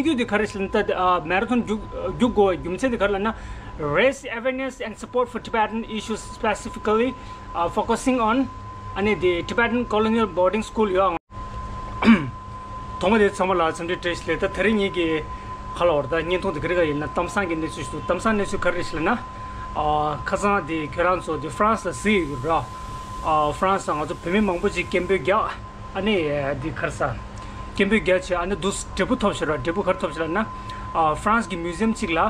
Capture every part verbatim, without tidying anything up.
རྒྱུ་དེ་ག་རེ་ཞིག་ལ་ད་དེ་ཨ་མེ་ར་ཐོན་རྒྱུག་རྒྱུག་དགོས་པའི་རྒྱུ་མཚན་དེ་ག་རེ་ལབ་ན། Raise awareness and support for Tibetan issues, specifically uh, focusing on ཨ་ནི་དེ་Tibetan Colonial Boarding School ཡོད། ཐོག་མ་དེ་ཚང་མ་ལ་འཚམས་འདྲི་བཀྲ་ཤིས་བདེ་ལེགས། ད་དེ་རིང་ངེད་ཀྱི་ཁ་ལ་བར་ད་བརྙན་ཐུང་དེ་ག་རེ་ག་ཡིན་ན་གཏམ་བཟང་གི་གནས་ཚུལ་ཞིག་འདུག་གཏམ་བཟང་གནས་ཚུལ་ག་རེ་རེད་ཞིག་ལབ་ན། ཨ་ཁ་སང་དེ་ཁྱེད་རང་ཚོ་དེ་ཧྥ་རན་སི་ལ་གཟིགས་ཡོད་ར། ཨ་ཧྥ་རན་སི་ལ་ང་ཚོ་བོད་མི་མང་པོ་ཅིག་སྐད་འབོད་རྒྱག་ཨ་ནི་འདི་ག་རེ་ཟ། སྐད་འབོད་རྒྱག་བྱས་ཨ་ནི་འདུག་འབྲས་བུ་ཐོབ་ཤག་ར། འབྲས་བུ་ག་རེ་ཐོབ་ཤག་ལབ་ན། ཨ་ཧྥ་རན་སི་གི་མིའུ་ཛི་ཡམ་གཅིག་ལ་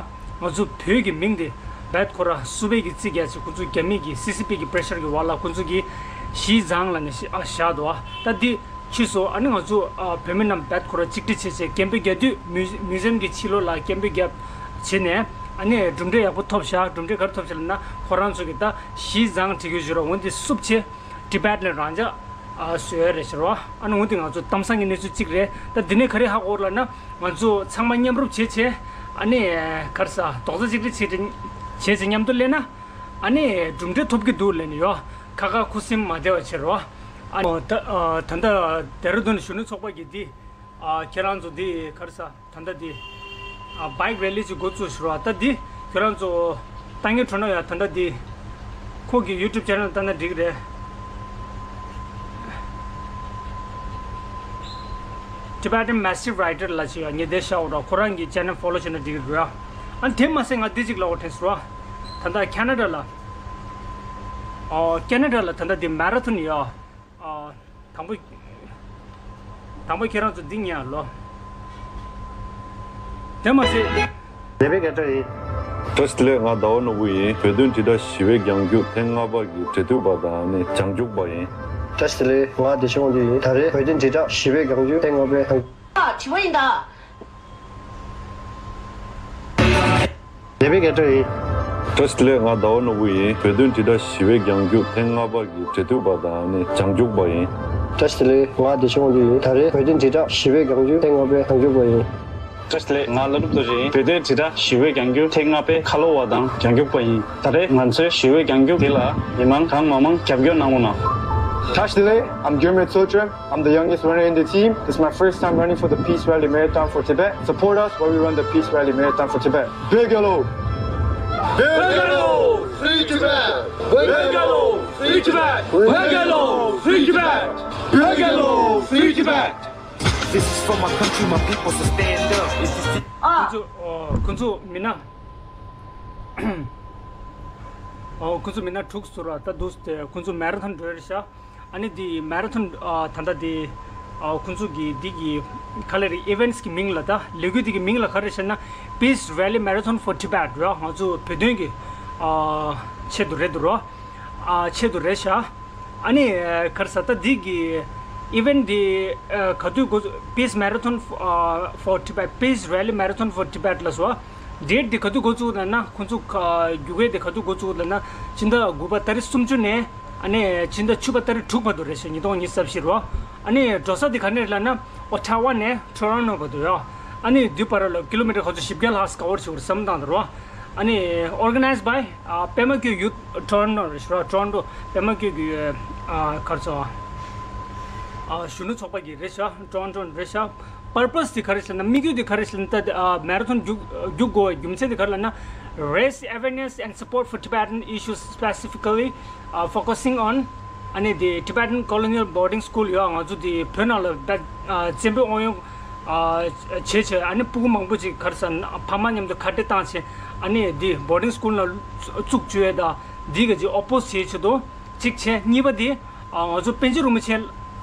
ང་ཚོ་བོད་ཀྱི་མིང་དེ་བེད་ཁོ་ར་སུ་བེད་ཀྱི་རྩིས་རྒྱག་བྱས་ཁོ་ཚོ་རྒྱ་མི་གི་སི་སི་པི་གི་པེ་རེ་ཤར་གི་འོག་ལ་ཁོ་ཚོ་གི་ཞི་ཙང་ལབ་ནས་ཤི་ཨ་བཞག་འདུག་ཨ་ད་འདི་ཕྱིས་སུ་ཨ་ནི་ང་ཚོ་ཨ་བོད་མི་རྣམས་བེད་ཁོ་ར་གཅིག་སྒྲིལ་བྱས་བྱས་སྐད་འབོད་རྒྱག་དུས་མིའུ་མིའུ་ཛི་ཡམ་གི་ཕྱི་ལོགས་ལ་སྐད་འབོད་རྒྱག་བྱས་ནས་ཨ་ནི་གྲུབ་འབྲས་ཡག་པོ་ཐོབ་ཤག་གྲུབ་འབྲས་ག་རེ་ཐོབ་ཤག་ལབ་ན་ཁོ་རང་ཚོ་གི་ད་ཞི་ཙང་བྲིས་ཀྱི་ཡོད་ཤག་ར། འོ་འདི་བསུབ་བྱས་ཊི་བེད་ལ་རང་འཇགས་ཨ་བཟོས་རེད་ཤག་ར། ཨ་ནི་འོ་འདི་ང་ཚོ་གཏམ་བཟང་གི་གནས་ཚུལ་གཅིག་རེད། ད་འདི་ནས་ག་རེ་ཧ་གོ་ལབ་ན་ང་ཚོ་ཚང་མ་མཉམ་རུབ་བྱས་བྱས་ཨ་ནི་ག་རེ་ཟ་རྡོག་རྩ་གཅིག་སྒྲིལ་བྱས་བྱས་བྱས་མཉམ་དུ་སླེབས་ན་ཨ་ནི་གྲུབ་འབྲས་ཐོབ་ཀྱི་འདུག་ལབ་ནས་ཡོད། ཁ་ཁ་ཁུ་སིམ་མ་བསྡད་པ་བྱེད་རོགས། ཨ་ནི་ད་ད་ལྟ་ལྡེ་ར་ལྡུན་གཞོན་ནུ་ཚོགས་པ་གི་འདི་ཨ་ཁྱེད་རང་ཚོ་འདི་ག་རེ་ཟ་ད་ལྟ་འདི་ཨ་བྷའིཀ་རེ་ལི་ཅིག་འགོ་བཙུགས་ཤག་ར། ད་འདི་ཁྱེད་རང་ཚོ་ལྟ་ངན་གྲོ་ན་ཡ། ད་ལྟ་འདི་ཁོ་གི་ཡུ་ཊུབ་ཅེ་ནལ་ལྟ་ན་འགྲིག་རེད། Tibetan Massive Rider ལབ་ཅིག་ཡ་ངས་བསྡད་ཤག་ར། ཁོ་རང་གི་ཅེ་ནལ་ཕོ་ལོ་བྱས་ན་འགྲིག་རེད་ར། ཨ་དེ་མ་ཟད་ང་འདི་ཅིག་ལབ་དགོས་དྲན་སོང་ར། ད་ལྟ་ཁེ་ན་ཌ་ལ་ཨ་ཁེ་ན་ཌ་ལ་ད་ལྟ་འདི་མེ་ར་ཐོན་ཡ་ཨ། དང་པོ། དང་པོ་ཁྱེད་རང་ཚོ་འདི་ཉན་ལོ། དེ་མ་ཟད། ལེ་བེ་ག་ཏྲ་ཡིན། བཀྲ་ཤིས་བདེ་ལེགས། ང་ཟླ་བ་ནོར་བུ་ཡིན། བོད་དོན་དྲིལ་བསྒྲགས་ཞི་བའི་རྒྱང་རྒྱུག་ཐེངས་ལྔ་པ་གི་འབྲེལ་མཐུད་པ་དང་ནི་རྒྱང་རྒྱུག་པ་ཡིན། བཀྲ་ཤིས་བདེ་ལེགས། ང་བདེ་ཆེན་དབང་འདུས་ཡིན། ད་རེས་བོད་དོན་དྲིལ་བསྒྲགས་ཞི་བའི་རྒྱང་རྒྱུག་ཐེངས་ལྔ་པའི་དྲི་བ་ཡིན་ད། ལེ་བེ་ག་ཏྲ་ཡིན། བཀྲ་ཤིས་བདེ་ལེགས། ང་ཟླ་བ་ནོར་བུ་ཡིན། བོད་དོན་དྲིལ་བསྒྲགས་ཞི་བའི་རྒྱང་རྒྱུག་ཐེངས་ལྔ་པ་གི་འབྲེལ་མཐུད་པ་དང་ནི་རྒྱང་རྒྱུག་པ་ཡིན། བཀྲ་ཤིས་བདེ་ལེགས། ང་བདེ་ཆེན་དབང་འདུས་ཡིན། ད་རེས་བོད་དོན་དྲིལ་བསྒྲགས་ཞི་བའི་རྒྱང་རྒྱུག་ཐེངས་ལྔ་པའི་རྒྱང་རྒྱུག་པ་ཡིན། བཀྲ་ཤིས་བདེ་ལེགས། ང་བླ་སྒྲུབ་རྡོ་རྗེ་ཡིན། བོད་དོན་དྲིལ་བསྒྲགས་ཞི་བའི་རྒྱང་རྒྱུག་ཐེངས་ལྔ་པའི་ཁ་ལོ་བ་དང་རྒྱང་རྒྱུག་པ་ཡིན། ད་རེས་ང་ཚོའི་ཞི་བའི་རྒྱང་རྒྱུག་འདི་ལ་མི་མང་གང་མང་མང་རྒྱབ་སྐྱོར་གནང་རོགས་གནང་། བཀྲ་ཤིས་བདེ་ལེགས། I'm Gyurme Tsochon. I'm the youngest runner in the team. This is my first time running for the Peace Rally Marathon for Tibet. Support us while we run the Peace Rally Marathon for Tibet. བོད་རྒྱལ་ལོ། བོད་རྒྱལ་ལོ། Free Tibet. བོད་རྒྱལ་ལོ། Free Tibet. བོད་རྒྱལ་ལོ། Free Tibet. བོད་རྒྱལ་ལོ། Free Tibet. This is for my country, my people, so stand up. This is ཁོ་ཚོ་ཨོ་ཁོ་ཚོ་མི་སྣ་ཨོ་ཁོ་ཚོ་མི་སྣ་དྲུག་ཟུར་བ་ད་འདུག་སྟེ་ཁོ་ཚོ་མེ་ར་ཐོན་འགྲོ་རེད་ཤག་ཨ་ནི་དེ་མེ་ར་ཐོན་ཨ་ད་ལྟ་དེ་ཨ་ཁོང་ཚོ་གི་འདི་གི་ག་ལེ་རེད། ཨི་ཝེན་ཊི་གི་མིང་ལ་ད་ལས་འགུལ་འདི་གི་མིང་ལ་ག་རེ་ཟེར་ན། Peace Rally Marathon for Tibet ར། ང་ཚོ་བོད་དོན་གི་ཨ་ཆེད་དུ་རེད་འདུག་ར། ཨ་ཆེད་དུ་རེད་ཤག་ཨ་ནི་ག་རེ་ཟ་ད་འདི་གི་ཨི་ཝེན་ཊི་འདི་ཨ་ག་དུས་འགོ་Peace Marathon for Tibet, Peace Rally Marathon for Tibet ལབ་སོང་། ཌེ་ཊི་འདི་ག་དུས་འགོ་བཙུགས་ན་ན་ཁོང་ཚོ་ཨ་རྒྱུག་ཡས་འདི་ག་དུས་འགོ་བཙུགས་ན་ན་ཕྱི་ཟླ་དགུ་པ་ཏ་རིག་སུམ་ཅུ་ནས། ཨ་ནི་ཕྱི་ཟླ་བཅུ་པ་ཏ་རིག་དྲུག་བར་དུ་རེད་ཤག་ཉིས་སྟོང་ཉི་ཤུ་རྩ་བཞི་རུ། ཨ་ནི་འགྲོ་ས་དེ་ག་ནས་རེད་ལབ་ན་ཨོ་ཊ་ཝ་ནས་ཊོ་རོན་ཊོ་བར་དུ་ཡོད། ཨ་ནི་དུས་བར་ལ་ཀི་ལོ་མི་ཊར་ཁ་ཚོ་བཞི་བརྒྱ་ལྷག་ཀ་བར་བྱེད་དགོས་བསམ་བཏང་འདུག་རོ། ཨ་ནི་Organized by ཨ་པད་མ་བཀོད་Youth Toronto རེད་ཤག་རོ། ཊོ་རོན་ཊོ་པད་མ་བཀོད་ཀྱི་ཨ་ག་རེ་ཟེར་ཨ་གཞོན་ནུ་ཚོགས་པ་གི་རེད་ཤག་ཊོ་རོན་ཊོ་རེད་ཤག་པར་པ་སི་དེ་ག་རེ་ཟེར་ན། དམིགས་ཡུལ་དེ་ག་རེ་ཟེར་ན། ད་ཨ་མེ་ར་ཐོན་རྒྱུག་རྒྱུག་དགོས་པའི་རྒྱུ་མཚན་དེ་ག་རེ་ལབ་ན། Raise awareness and support for Tibetan issues, specifically uh, focusing on ཨ་ནི་དེ་Tibetan Colonial Boarding School ཡོད། ང་ཚོ་དེ་བོད་ནང་ལ་བཙན་པོའི་དབང་ཡོད་བྱས་བྱས་ཨ་ནི་སྤུ་གུ་མང་པོ་ཅིག་ག་རེ་ཟེར་ན་ཕ་མ་མཉམ་དུ་ཁ་བྲལ་བཏང་བྱས་ཨ་ནི་དེ་boarding school ནང་བཙུགས་བཅུག་ཡས་དང་འདི་ག་ཅིག་ཨོ་པོ་སི་བྱེད་ཆེད་དུ་གཅིག་བྱས། གཉིས་པ་དེ་ང་ཚོ་པཎ་ཆེན་རིན་པོ་ཆེ་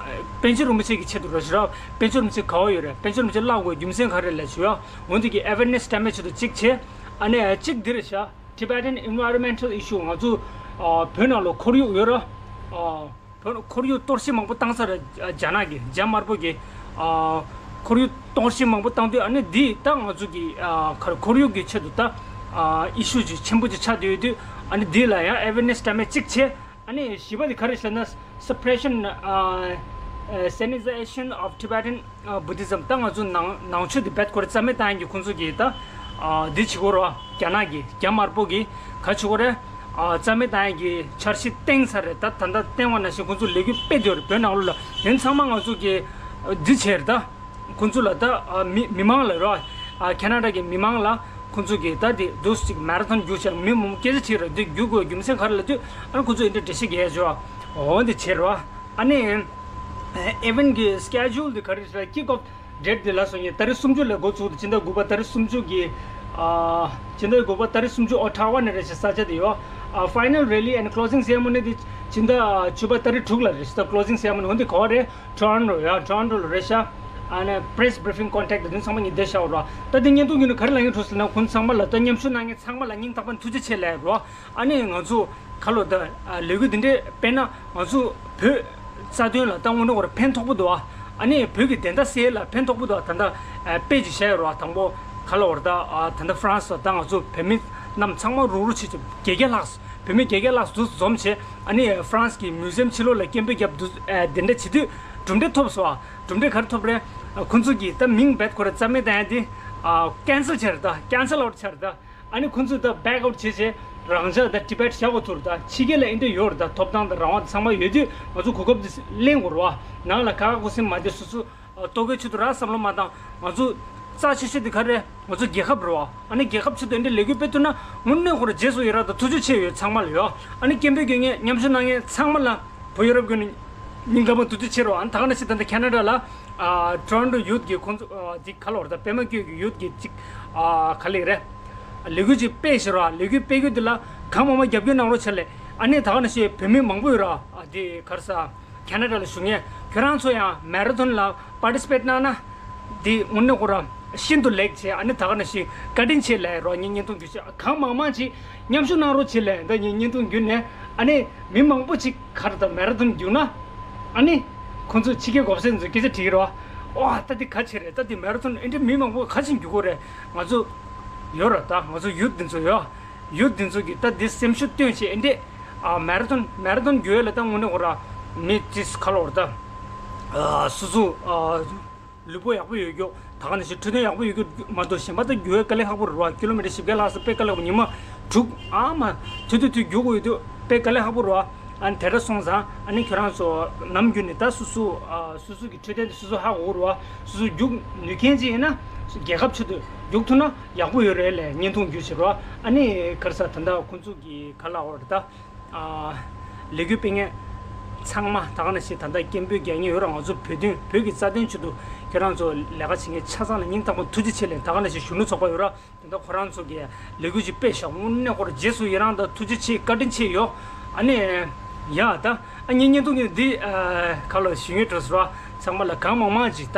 པཎ་ཆེན་རིན་པོ་ཆེ་གི་ཆེད་དུ་རོ་ཞུ་ར། པཎ་ཆེན་རིན་པོ་ཆེ་ག་བ་ཡོད་རེད། པཎ་ཆེན་རིན་པོ་ཆེ་བརླག་དགོས་རྒྱུ་མཚན་ག་རེ་ལབ་ཞུ་ཡ། འོན་ཏེ་གི་awareness སྤྲད་མེད་ཆེད་དུ་གཅིག་བྱས། ཨ་ནི་གཅིག་འདི་རེད་ཤག Tibetan environmental issue ང་ཚོ་ཨ་བོད་ནང་ལ་ཁོར་ཡུག་ཡོད་ར། ཨ་བོད་ཁོར་ཡུག་གཏོར་བཤིག་མང་པོ་བཏང་ས་རེད། རྒྱ་ནག་གི་རྒྱ་དམར་པོ་གི་ཨ་ཁོར་ཡུག་གཏོར་བཤིག་མང་པོ་བཏང་དུས་ཨ་ནི་འདི་ད་ང་ཚོ་གི་ཨ་ཁར་ཁོར་ཡུག་གི་ཆེད་དུ་ད་ཨ་issue ཅིག་ཆེན་པོ་ཅིག་ཆགས་བསྡད་ཡོད་དུས་ཨ་ནི་འདི་ལ་ཡང་awareness སྤྲད་མེད་གཅིག་བྱས། ཨ་ནི་བཞི་པ་དེ་ག་རེ་ཟེར་ན། Suppression uh, uh, sanitization of Tibetan uh, Buddhism ད་ང་ཚོ་ནང་ནང་ཆོས་དེ་བེད་ཁོ་རེ་རྩ་མེད་བཏང་ཡག་གི་ཁོང་ཚོ་གིས་ད་ཨ་འདི་བྱེད་ཀྱི་ཡོད་རེད་བ། རྒྱ་ནག་གི་རྒྱ་དམར་པོ་གིས་ག་རེ་བྱེད་ཀྱི་ཡོད་རེད། ཨ་རྩ་མེད་བཏང་ཡག་གི་འཆར་གཞི་བཏིང་ཚར་རེད། ད་ད་ལྟ་བཏིང་བ་ནང་བཞིན་ཁོང་ཚོ་ལས་འགུལ་སྤེལ་བསྡད་ཡོད་རེད་བོད་ནང་ལོགས་ལ། དེ་ཚང་མ་ང་ཚོ་གིས་ཨ་འདི་བྱས་རེད་ད། ཁོང་ཚོ་ལ་ད་ཨ་མི་མི་མང་ལ་ར་ ཨ་ཁེ་ན་ཌ་གི་མི་མང་ལ་ཁོང་ཚོ་གིས་ད་དེ་འདུག་ཅིག་མ་ར་ཐོན་རྒྱུགས་བྱས། མི་མང་པོ་སྐད་ཆ་དྲིས་ར། འདི་རྒྱུགས་དགོས་རྒྱུ་མཚན་ག་རེ་ལབ་དུས། ཨ་ཁོང་ཚོ་ཨེ་འདྲ་འགྲེལ་བཤད་རྒྱག་ཡ་བྱས་པ། འོ་འདི་བྱས་ར། ཨ་ནི་ཨེ་ཝེན་གི་སི་ཀེ་ཇུལ་འདི་ག་རེ་རེད་ཟེར་ན། ཀིག་ཨོཕ་ཌེ་ཊི་འདི་ལ་སོང་ཡིན། ཏ་རིག་སུམ་ཅུ་ལ་འགོ་བཙུགས་ཏེ་ཕྱི་ཟླ་དགུ་པ་ཏ་རིག་སུམ་ཅུ་གི། ཨ་ཕྱི་ཟླ་དགུ་པ་ཏ་རིག་སུམ་ཅུ་ཨོ་ཊ་ཝ་ནས་རེད་ཤག་ས་ཆ་དེ་ཡོད། ཨ་final rally and closing ceremony དེ་ཕྱི་ཟླ་བཅུ་པ་ཏ་རིག་དྲུག་ལ་རེད་ཤག་ད་closing ceremony འོ་འདི་ག་པར་རེད། ཊོ་རོན་ཊོ། ཡ་ཊོ་རོན་ཊོ་ལ་རེད་ཤག་ཨ་ནི་press briefing contact དེ་ཚང་མ་ངས་བསྡད་བཞག་ཡོད་ར། ད་དེ་བརྙན་ཐུང་བརྒྱུད་ནས་ག་རེ་ལབ་ཡིན་འགྲོ་ཟེར་ན། ཁོང་ཚང་མ་ལ། ད་མཉམ་ཞུགས་གནང་མཁན་ཚང་མ་ལ་སྙིང་ཐག་པ་ནས་ཐུགས་རྗེ་ཆེ་ལབ་ཡོད་ར། ཨ་ནི་ང་ཚོ་ག་ལོ་ད་ལས་འགུལ་འདི་འདྲས་སྤེལ་ན། ང་ཚོ་བོད་རྩ་དོན་ལ་ད་དངོས་གནས་ཁོ་རང་ཕན་ཐོགས་པོ་འདུག་ཨ། ཨ་ནི་བོད་ཀྱི་བདེན་མཐའ་གསལ་ལ་ཕན་ཐོགས་པོ་འདུག་ཨ། ད་ལྟ་དཔེ་ཅིག་བཤད་ཡོད་ར། དང་པོ་ག་ལ་བར་ད་ད་ལྟ་ཧྥ་རན་སི་ད་ང་ཚོ་བོད་མི་རྣམས་ཚང་མ་རུག་རུག་བྱེད་ཆོག་བརྒྱད་བརྒྱ་ལྷག་བོད་མི་བརྒྱད་བརྒྱ་ལྷག་འདུ་འཛོམས་བྱས། ཨ་ནི་ཧྥ་རན་སི་གི་མིའུ་ཛི་ཡམ་ཕྱི་ལོགས་ལ་སྐད་འབོད་བརྒྱབ་འདུག་ཨ་དེ་འདྲ་བྱེད་དུས་གྲུབ་འབྲས་ཐོབ་སོང་ཨ། གྲུབ་འབྲས་ག་རེ་ཐོབ་རེད། ཁོང་ཚོ་གིས་ད་མིང་རྦད་ཁོ་ར་རྩ་མེད་བཏང་ཡ་དེ། ཨ་ཀན་སལ་བྱས་རེད། ད་ཀན་སལ་ཨའུཊ་བྱས་རེད། ད་ཨ་ནི་ཁོང་ཚོས་ད་བེག་ཨའུཊ་བྱས་བྱས་རང་འཇགས་ད་ཊི་བེཊ་བཞག་དགོས་ཐུག་རེད། ད་ཕྱི་རྒྱལ་ལ་ཨེ་འདྲ་ཡོད་རེད། ད་ཐོབ་ཐང་དང་རང་དབང་ཚང་མ་ཡོད་དུས་ང་ཚོ་གོ་སྐབས་དེ་ལེན་དགོས་རེད་བ། ནང་ལ་ཁ་ཁ་ཁུ་སིམ་མ་བསྡད། སོ་སོ་ལྟོ་གོས་ཆེད་དུ་ར་བསམ་བློ་མ་བཏང་། ང་ཚོ་རྩ་ཆེ་ཤོས་དེ་ག་རེ་རེད། ང་ཚོ་རྒྱལ་ཁབ་རེད་བ། ཨ་ནི་རྒྱལ་ཁབ་ཆེད་དུ་ཨེ་འདྲ་ལས་འགུལ་སྤེལ་ཐུབ་ན་དངོས་གནས་ཁོ་རང་རྗེས་སུ་ཡི་རང་དང་ཐུགས་རྗེ་ཆེ་ཡོད་ཚང་མ་ལ་ཡོད། ཨ་ནི་སྐད་འབོད་རྒྱག་མཁན་མཉམ་ཞུགས་གནང་མཁན་ཚང་མ་ལ་བོད་ཡུ་རོབ་ཀྱི་སྙིང་ཐག་པ་ཐུགས་རྗེ་ཆེ་རེད་བ། ཨ་ནི་ད་ག་ནང་བཞིན་ད་ལྟ་ཁེ་ན་ཌ་ལ་ཨ་ཊོ་རོན་ཊོ་ཡུཐ་གི་ཁོང་ཚོ་ཨ་འདི་ག་ལ་བར་ད་པད་མ་བཀོད་ཀྱི་ཡུཐ་གི་ཅིག་ཨ་ག་ལེ་རེད། ལས་འགུལ་ཅིག་སྤེལ་ཤག་ར། ལས་འགུལ་སྤེལ་རྒྱུ་འདི་ལ་གང་མང་མང་རྒྱབ་སྐྱོར་གནང་རོགས་བྱས་ལེ། ཨ་ནི་ད་ག་ནང་བཞིན་བོད་མི་མང་པོ་ཡོད་ར། ཨ་འདི་ག་རེ་ཟེར། ཁེ་ན་ཌ་ལ་བཞུགས་མཁན་ཁྱོད་རང་ཚོ་ཡང་མ་ར་ཐོན་ལ་པར་ཊི་སི་པེཊ་གནང་ན་འདི་དངོས་གནས་ཁོ་རང་ཤིན་ཏུ་ལེགས་བྱས། ཨ་ནི་ད་ག་ནང་བཞིན་བཀའ་དྲིན་ཆེ་ལབ་རོགས། ངས་བརྙན་ཐུང་བརྒྱུད་བྱས་གང་མང་མང་ཅིག་མཉམ་ཞུགས་གནང་རོགས་བྱེད་ལབ། ད་ངས་བརྙན་ཐུང་བརྒྱུད་ནས་ཨ་ནི་མི་མང་པོ་ཅིག་ག་རེ་ད་མ་ར་ཐོན་རྒྱུགས་ན། ཨ་ནི་ཁོང་ཚོ་ཕྱི་རྒྱལ་གོ་སེ་ཚོས་སྐད་ཆ་དྲིས་རོགས། ཨོ་ད་འདི་ག་ཆེ་རེད། ད་འདི་མ་ར་ཐོན་ཨེ་འདྲ་མི་མང་པོ་ག་ཅིག་རྒྱུག་གི་རེད། ང་ཚོ་ཡོད་ར། ད་ང་ཚོ་ཡུཐ་འདི་ཚོ་ཡོད། ཡུཐ་འདི་ཚོ་གིས་ད་འདི་སེམས་ཤུགས་བཏོན་བྱས་ཨེ་འདྲས། ཨ་མ་ར་ཐོན་མ་ར་ཐོན་རྒྱུག་ཡ་ལ་ད་དངོས་གནས་ཁོ་ར་མི་ཅིག་ག་ལ་བར་ད་ཨ་སོ་སོ་ཨ་ལུས་པོ་ཡག་པོ་ཡོད་རྒྱུ། ད་ག་ནང་བཞིན་འཕྲོད་བསྟེན་ཡག་པོ་ཡོད་རྒྱུ་མ་གཏོགས་གཞན་པ་ད་རྒྱུག་ཡ་དཀའ་ལས་ཁག་པོ་རེད་བ། ཀི་ལོ་མི་ཊར་བཞི་བརྒྱ་ལྷག་ཙམ་དཔེ་དཀའ་ལས་ཁག་པོ། ཉི་མ་དྲུག་ཨ་མ་ཐུ་ཐུ་ཐུ་རྒྱུག་དགོས་ཡོད་དུས་དཔེ་དཀའ་ལས་ཁག་པོ་རེད་བ། ཨ་ནི་དེ་འདྲ་སོང་ཙང་ཨ་ནི་ཁྱོད་རང་ཚོ་ནམ་རྒྱུན་ནས་ད་སོ་སོ་ཨ་སོ་སོ་གི་འཕྲོད་བསྟེན་དེ་སོ་སོ་ཧ་གོ་དགོས་རེད་བ། སོ་སོ་རྒྱུག་ནུས་མཁན་ཅིག་ཡིན་ན་རྒྱལ་ཁབ་ཆེད་དུ་རྒྱུག་ཐུབ་ན་ཡག་པོ་ཡོད་རེད་ལབ་བརྙན་ཐུང་བརྒྱུད་བྱས་རོགས། ཨ་ནི་ག་རེ་ཟེར་ད་ལྟ་ཁོང་ཚོ་གི་ག་ལ་བར་ད་ཨ་ལས་འགུལ་སྤེལ་མཁན་ཚང་མ་ད་ག་ནང་བཞིན་ད་ལྟ་སྐད་འབོད་རྒྱག་མཁན་ཡོད་ར། ང་ཚོ་བོད་དོན་བོད་ཀྱི་རྩ་དོན་ཆེད་དུ་ཁྱེད་རང་ཚོ་ལས་ཀ་བྱེད་མཁན་ཆ་ཚང་ལ་སྙིང་ཐག་པ་ཐུགས་རྗེ་ཆེ་ལབ། ད་ག་ནང་བཞིན་གཞོན་ནུ་ཚོགས་པ་ཡོད་ར། དེ་འདྲ་ཁོ་རང་ཚོ་གིས་ལས་འགུལ་ཅིག་སྤེལ་ཤག་དངོས་གནས་ཁོ་རང་རྗེས་སུ་ཡི་རང་དང་ཐུགས་རྗེ་ཆེ་བཀའ་དྲིན་ཆེ་ཡོད། ཨ་ནི་ཡ་ད་ཨ་ངའི་བརྙན་ཐུང་གི་འདི་ཨ་ག་ལ་ཞུ་ཡོད་འགྲོ་ཟེར་བ། ཚང་མ་ལ་གང་མང་མང་ཅིག་ད་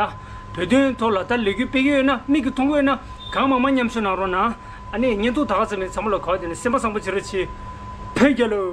བོད་དོན་ཐོག་ལ་ད་ལས་འགུལ་སྤེལ་གྱི་ཡོད་ན་མིག་གིས་མཐོང་གི་ཡོད་ན་གང་མང་མང་མཉམ་ཞུགས་གནང་རོགས་གནང་། ཨ་ནི་བརྙན་ཐུང་ད་ག་ཙམ་ཡིན། ཚང་མ་ལ་ག་བ་དེ་ནས་སེམས་པ་བཟང་པོ་བྱེད་རོགས་གྱིས། བོད་རྒྱལ་ལོ།